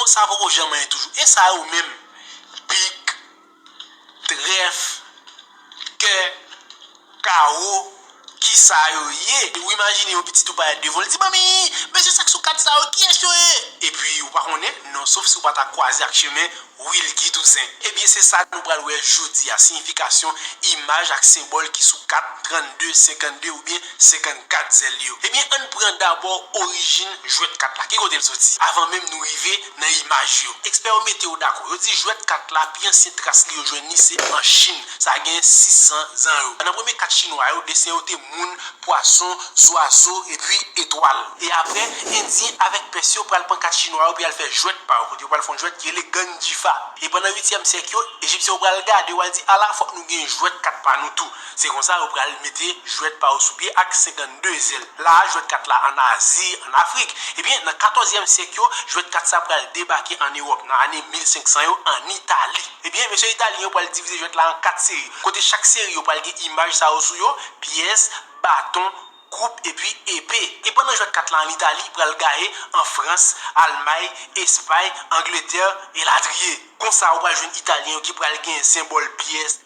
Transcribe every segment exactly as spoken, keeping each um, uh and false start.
Sa poko janm anyen toujou. E sa yo menm? Pik, trèf, kè, kawo, ki sa yo ye? Ou imajine yon pitit ou parèt devan w, li di, "Manmi, mesye sa k sou kat sa yo, kiyès yo ye?" Epi ou pa konnen, non, sof si w pa ta kwaze ak chemen Wilky Toussaint. Ebyen, se sa nou pral wè jodi a, siyifikasyon imaj ak senbòl ki sou kat trannde, senkannde oubyen senkannkat zèl yo. Ebyen, ann pran dabò orijin jwèt kat la. Ki kote l soti? Avan menm nou rive nan imaj yo, ekspè yo mete yo dakò. Yo di jwèt kat la, pi ansyen tras li yo jwenn li se an Chin. Sa gen sis san zan yo. Nan premye kat chinwa yo, desen yo te moun, pwason, zwazo, epi etwal. E apre, Endyen avèk Pès yo pral pran kat chinwa yo pou y al fè jwèt pa yo, kote yo pral fè yon jwèt ki rele Ganjifa. E pandan uityèm syèk yo, Ejipsyen yo pral gade, yo pral di, "Ala, fòk nou gen jwèt kat pa nou tou." Se konsa, yo pral mete jwèt pa yo sou pye ak senkannde zèl. La a, jwèt kat la ann Azi, ann Afrik. Ebyen, nan katòzyèm syèk yo, jwèt kat sa pral debake ann Ewòp, nan ane mil senk san yo, ann Itali. Ebyen, mesye italyen yo pral divize jwèt la an kat seri, kote chak seri yo pral gen imaj sa yo sou yo, pyès, baton, koup epi epe. E pandan jwèt kat la ann Itali, pral gaye an Frans, Almay, Espay, Angletè, elatriye. Konsa, ou pral jwenn Italyen yo ki pral gen senbòl pyès.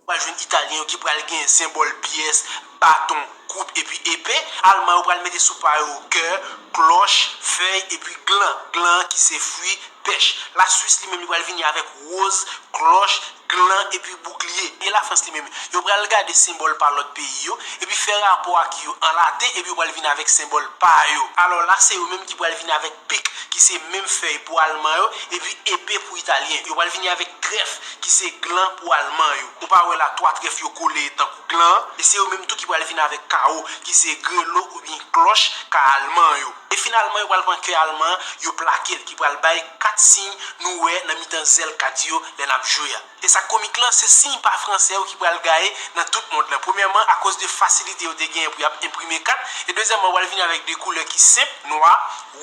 Ou pral jwenn Italyen yo ki pral gen senbòl pyès, baton, koup epi epe. Alman yo pral mete sou pa yo kè, klòch, fèy epi glan. Glan an ki se fwi pèch. Laswis li menm li pral vini avèk woz, klòch, glan epi boukliye. E Lafrans li menm, yo pral gade senbòl pa lòt peyi yo, epi fè rapò ak yo an laten, epi yo pral vin avèk senbòl pa yo. Alò la, se yo menm ki pral vin avèk pik, ki se menm fèy pou Alman yo, epi epe pou Italyen. Yo pral vini avèk trèf, ki se glan pou Alman yo. Ou pa wè la, twa trèf yo kole tankou glan an, e se yo menm tou ki pral vin avèk kawo, ki se grelo oubyen klòch ka Alman yo. E finalman, yo pral pran kè Alman an, yo plake l, ki pral bay kat siy nou wè nan mitan zèl kat yo lè n ap jwe a. E sa k komik lan, se siy pa Fransè yo ki pral gaye nan tout mond lan. Premyèman, akoz de fasilite yo te genyen pou y ap enprime kat, e dezyèmman, yo pral vini avèk de koulè ki senp, nwa,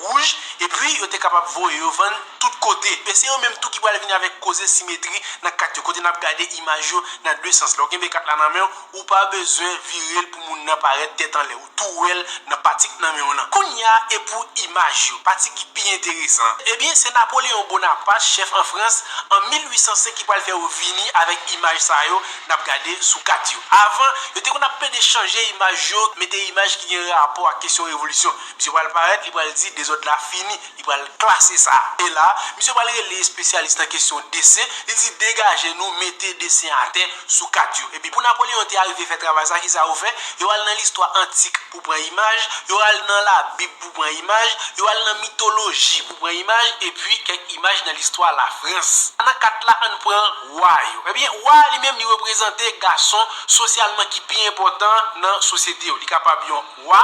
wouj, epi yo te kapab voye yo vann tout kote. E se yo menm tou ki pral vini avèk koze simetri nan kat yo, kote n ap gade imaj yo nan de sans. Lè w kenbe kat la nan men w, ou pa bezwen vire l pou moun nan parèt tèt anlè. Ou tou wè l nan pati k nan men w lan. Kounye a, e pou imaj yo, pati ki pi enteresan. Ebyen, se Napoleyon Bonapat, chèf an Frans, an mil uitsan senk ki pral fè yo vini avèk imaj sa yo n ap gade sou kat yo. Avan, yo te konn ap plede chanje imaj yo, mete imaj ki gen rapò ak kesyon revolisyon. Misye pral parèt, li pral di, "Dezòd la fini." Li pral klase sa. E la, misye pral rele espesyalis nan kesyon desen, li di, "Degaje nou, mete desen atè sou kat yo." Epi pou Napoleyon te arive fè travay sa, kisa yo fè? Yo al nan listwa antik pou pran imaj, yo al nan Labib pou pran imaj, yo al nan mitoloji pou pran imaj, epi kèk imaj nan listwa Lafrans. Nan kat la, ann pran wa yo. Ebyen, wa a li menm, li reprezante gason sosyalman ki pi enpòtan nan sosyete yo. Li kapab yon wa,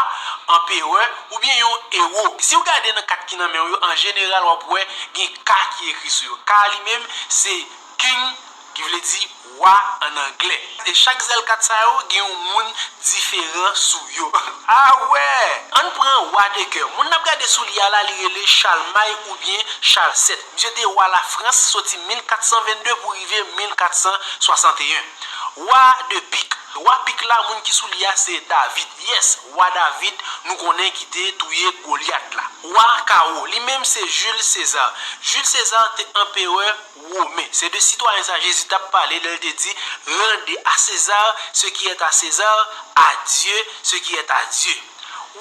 anperè, oubyen yon ewo. Si w gade nan kat ki nan men w yo, an jeneral, w ap wè gen K ki ekri sou yo. K a li menm, se king, ki vle di wa ann anglè. E chak zèl kat sa yo gen yon moun diferan sou yo. Ah wè! Ann pran wa de kè. Moun n ap gade sou li a la, li rele Chalmay oubyen Chal sèt. Misye te wa Lafrans soti mil kat san vennde pou rive mil kat san swasanteyen. Wa de pik. Wa pik la, moun ki sou li a se David. Yes, wa David, nou konnen ki te touye Golyat la. Wa kawo, li menm se Jules César. Jules César te anperè women. Se de sitwayen sa Jezi t ap pale lè l te di, "Rendez à César ce qui est à César, à Dieu ce qui est à Dieu."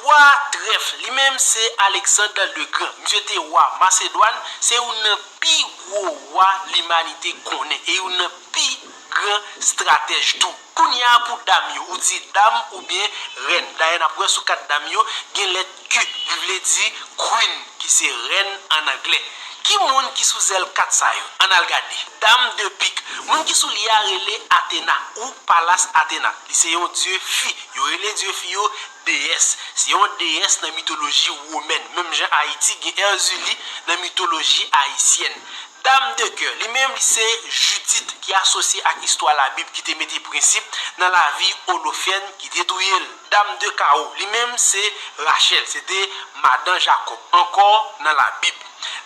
Wa trèf, li menm se Alexandre le Grand. Misye te wa Masedwàn, se youn nan pi gwo wa limanite konnen e youn nan pi gran estratèj tou. Kounye a pou dam yo, ou di dam oubyen rèn. Dayè n ap wè sou kat dam yo, gen lèt Q, li vle di queen, ki se rèn ann anglè. Ki moun ki sou zèl kat sa yo? Ann al gade. Dam de pik. Moun ki sou li a rele Atena, ou palas Atena. Li se yon dye fi. Yo rele dye fi yo deyès. Se yon deyès nan mitoloji womèn. Menm jan Ayiti gen Èzili nan mitoloji ayisyèn. Dam de kè, li menm, li se Jidit ki asosye ak istwa Labib ki te mete prensip nan lavi Olofèn ki te touye l. Dam de kawo, li menm, se Rachèl, se te madan Jakòb, ankò nan Labib.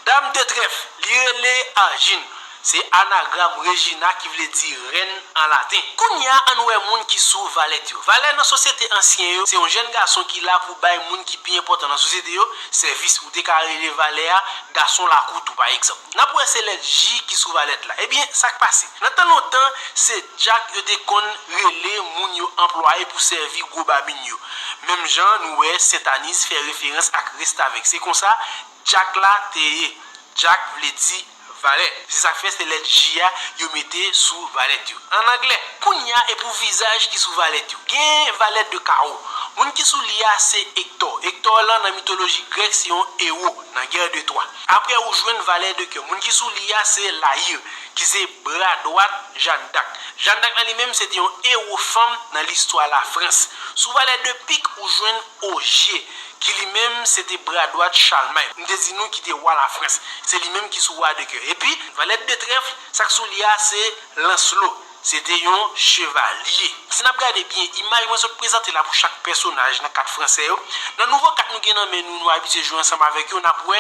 Dam de trèf, li rele Ajin. Se anagram Regina ki vle di rèn an laten. Kounye a, ann wè moun ki sou valèt yo. Valè nan sosyete ansyen yo, se yon jèn gason ki la pou bay moun ki pi enpòtan nan sosyete yo sèvis. Ou te ka rele valè a gason lakou tou, pa egzanp. N ap wè se lèt J ki sou valèt la. Ebyen, sa k pase? Nan tan lontan, se Jack yo te konn rele moun yo anplwaye pou sèvi gwo babin yo. Menm jan nou wè Sentaniz fè referans ak restavèk. Se konsa, Jack la te ye. Jack vle di valè. Se sa k fè se lèt J a yo mete sou valèt yo. An anglè, kounye a e pou vizaj ki sou valèt yo. Gen valèt de kawo. Moun ki sou li a se Hector. Hector lan nan mitoloji grèk se yon ewo nan gè de Twa. Apre ou jwenn valè de kè. Moun ki sou li a se Layir, ki se bra dwat Jeanne d'Arc. Jeanne d'Arc lan li menm se te yon ewo fanm nan listwa Lafrans. Sou valèt de pik ou jwenn Ogier, ki li menm se te bra dwat Chalmay. M te di nou ki te wa Lafrans. Se li menm ki sou wa de kè. Epi, valèt de trèf, sa k sou li a se Lancelot. Se te yon chevalye. Si n ap gade byen, imaj mwen sot prezante la pou chak pèsonaj nan kat fransè yo. Nan nouvo kat nou gen nan men nou, nou abitye jwe ansanm avèk yo, n ap wè,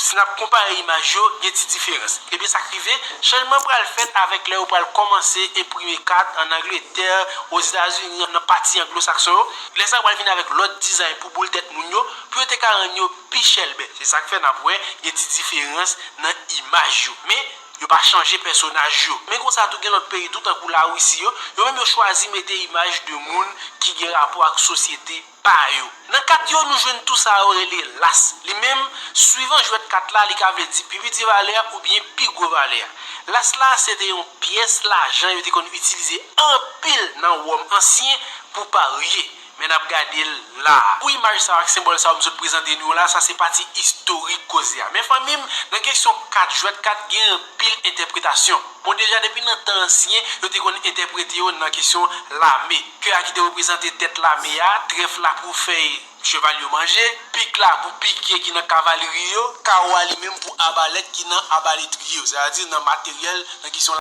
si n ap konpare imaj yo, gen ti diferans. Ebyen, sa k rive, chanjman pral fèt avèk lè yo pral kòmanse enprime kat ann Angletè, Ozetazini, nan pati anglosakson yo. Lè sa yo pral vin avèk lòt dizay pou boul tèt moun yo, pou yo te ka rann yo pi chèlbè. Se sa k fè n ap wè gen ti diferans nan imaj yo. Men, yo pa chanje pèsonaj yo. Men konsa tou gen lòt peyi tou tankou Larisi yo, yo menm yo chwazi mete imaj de moun ki gen rapò ak sosyete pa yo. Nan kat yo, nou jwenn tou sa yo rele las. Li menm, swivan jwèt kat la, li ka vle di pi piti valè a oubyen pi gwo valè a. Las la, se te yon pyès lajan yo te konn itilize anpil nan Wòm ansyen pou parye. Men n ap gade l la. Pou imaj sa yo ak senbòl sa yo m sot prezante nou yo la, sa se pati istorik koze a. Men fanmi m, nan kesyon kat, jwèt kat gen anpil entèpretasyon. Bon, deja depi nan tan ansyen, yo te konn entèprete yo nan kesyon lame. Kè a ki te reprezante tèt lame a, trèf la pou fèy cheval yo manje, pik la pou pikye ki nan kavalri yo, kawo a li menm pou abalèt ki nan abaletriye yo, sètadi nan materyèl, nan kesyon